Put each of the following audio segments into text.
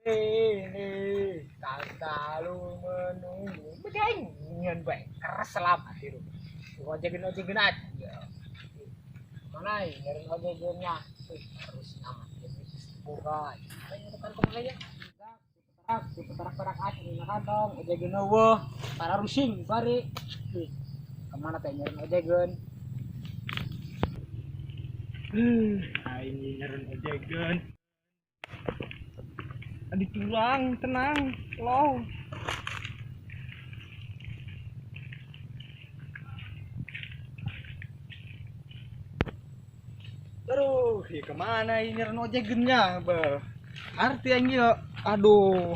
Ini lalu menunggu. Bedengan bae keras selamat itu. Ojekin ojekin aja. Mana ini nyari ojekinnya? Harus nyaman ini buka. Ayo kan kemana ya? Perak-perak aja di kantong ojekin eueuh, para rusing bari. Kemana teh nyari ojekin? Aing nyari ojekin. Di tulang tenang low. Aduh, ya kemana ini nyari ojegennya, beh. Arti aing ieu, aduh.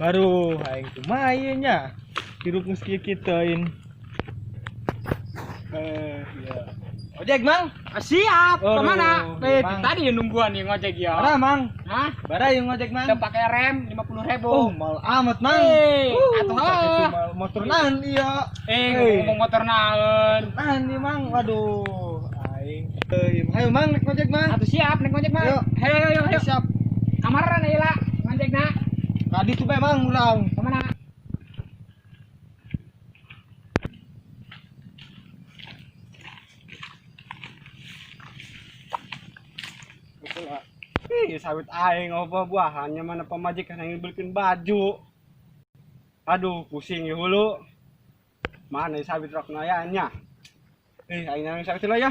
Baru aing kumaha ieu nya. Hirup geus kieu kituin. Iya. Ojek, Mang? Siap, Aduh, kemana? Mang. Tadi nungguan nih ngojek ya. Bara, Mang. Hah? Bara yang ngojek, Mang. Udah pakai rem 50.000. Oh, mal amat, Mang. Atuh. Itu mal motor naon ieu. Ngomong motor naon. Naon ieu, Mang? Waduh, aing. Ayo, Mang, naik ngojek, Mang. Atuh siap naik ngojek, Mang. Ayo. Ayo, ayo, ayo. Siap. Kamaran ieu lah ngojekna. Tadi tuh bae, Mang, urang. Kemana? Ih, sawit aing apa buahannya mana pamajikan yang belikin baju. Aduh, pusing ya hulu. Mana sawit rok nayanya? Aing nang sawit lah ya.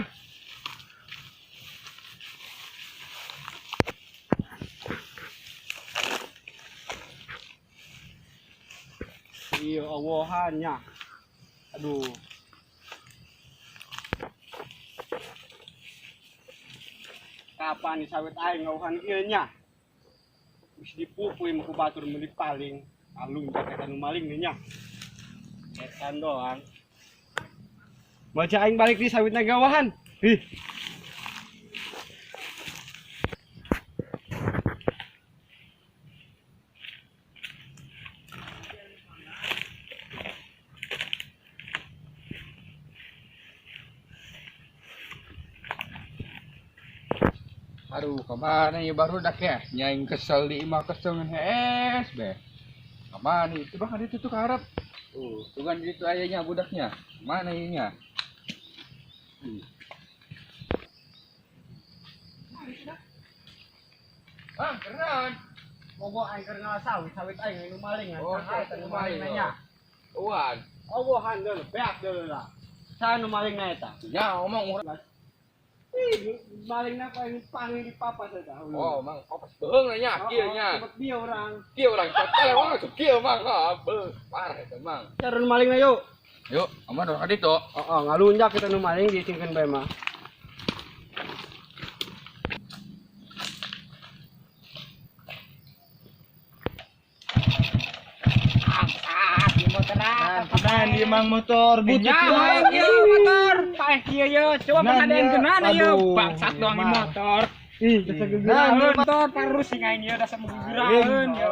Iya, awahannya. Aduh. Kapan sawit aing ngauhan ieu nya? Geus dipupui mah ku batur meuli paling. Alung eta nu maling nya. Setan doang. Baca aing balik di sawitna gawahan. Ih. Aduh, kemana ya baru dak ya? Nyaing kesel di imah kesel ngan hees be. Kemana itu bang ada itu tuh harap. Tuh kan itu ayahnya budaknya. Kemana inya? Bang, keren. Mogo aing keur ngalah sawit, sawit aing nu maling. Oh, Sawit nu nu maling maling, nya. Uan. Obohan deuleu, beak deuleu lah. Saha nu maling na eta? Ya, ngomong urang. Ih, maling na aing panggil di papas eta. Oh, mang papas beung nya, kieu nya. Cepet dia urang. Kieu urang total mah kieu mang, ha, beuh, parah eta mang. Cara nu maling na yuk. Yuk, aman urang ka ditu. Oh, ngalunjak kita nu maling diisingkeun bae mah. Nah, di mang motor butut Ya, aing ieu motor. Paeh kieu ye, coba Nah, pengadain iya. geunana ye, Aduh, bangsat doang di emang. motor. Ih, Nah, motor parus sing aing ieu dasar muguguraeun ye.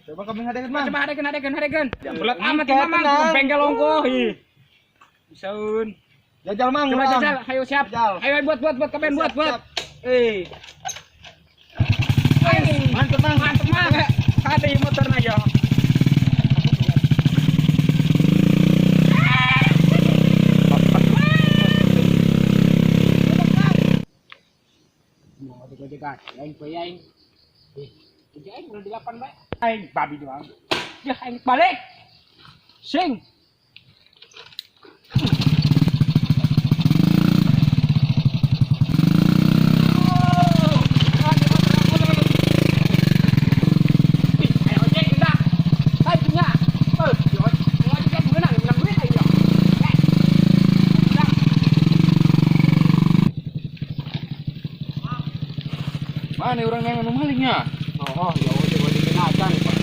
Coba kami ngadekeun, Mang. Coba hadekeun hadekeun hadekeun. Belet amat Kayak ieu mah, tenang. bengkel ongkoh ih. Bisaeun. Jajal, Mang. Coba urang. jajal, ayo siap. Jajal. Ayo buat buat buat kaben buat buat. Eh, mantep, Mang. Mantep mah. Kade ieu motorna yo. Mau ngojek-ngojekan, aing bae aing. Ojek aing udah delapan bae. Aing babi doang. Ya aing balik. Sing. Mana urang yang nu malingnya? Oh, ya ojek-ojekin aja nih, Pak.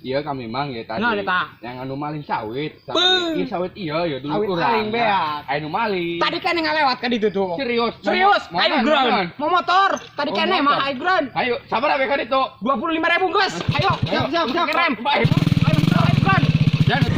Iya kami mang ya tadi. Nah, eta. Yang anu maling sawit. Beuh. Iya sawit iya ya dulu Sawit kurang. aing beak. Anu maling. Tadi kan ngalewat ka ditu tuh. Serius. Serius, Mau- ayo mau- ground. mau- Mau motor. Tadi Oh, kene motor. mah ayo ground. Ayo, sabar abe ka ditu. 25.000 guys. Ayo, Ayo. siap siap siap. Rem. Baik. Ayo motor, ayo ground. Jangan.